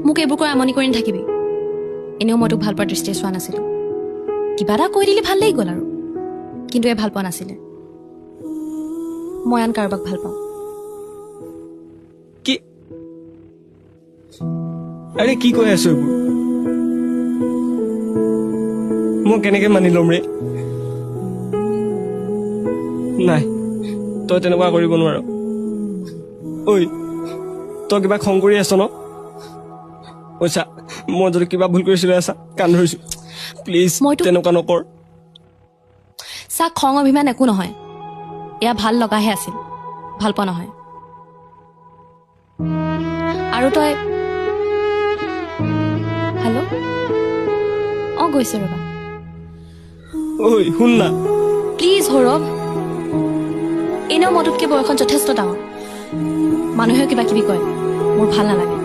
মোক এইবোৰ কৈ আমনি কৰি নাথাকিবি। এনেও মই তোক ভাল পোৱাৰ দৃষ্টিয়ে চোৱা নাছিলোঁ। কিবা এটা কৈ দিলি ভাল লাগি গ'ল আৰু, কিন্তু এই ভাল পোৱা নাছিলে। মই আন কাৰোবাক ভাল পাওঁ। কি? আৰে কি কৈ আছ এইবোৰ? মই কেনেকে মানি ল'ম ৰে? নাই, তই তেনেকুৱা কৰিব নোৱাৰ। ঐ, তই কিবা খং কৰি আছ ন? ঐ চা, মই যদি কিবা ভুল কৰিছিলো, আছা কাণ ধৰিছো, প্লিজ তেনেকুৱা নকৰ। চা, খং অভিমান একো নহয়, এয়া ভাল লগাহে আছিল, ভাল পোৱা নহয়। আৰু তই হেল্ল' অঁ গৈছে ৰ'বা। ঐ শুন না প্লিজ সৌৰভ, এনেও মই তোতকৈ বয়সত যথেষ্ট ডাঙৰ। মানুহেও কিবা কিবি কয়, মোৰ ভাল নালাগে।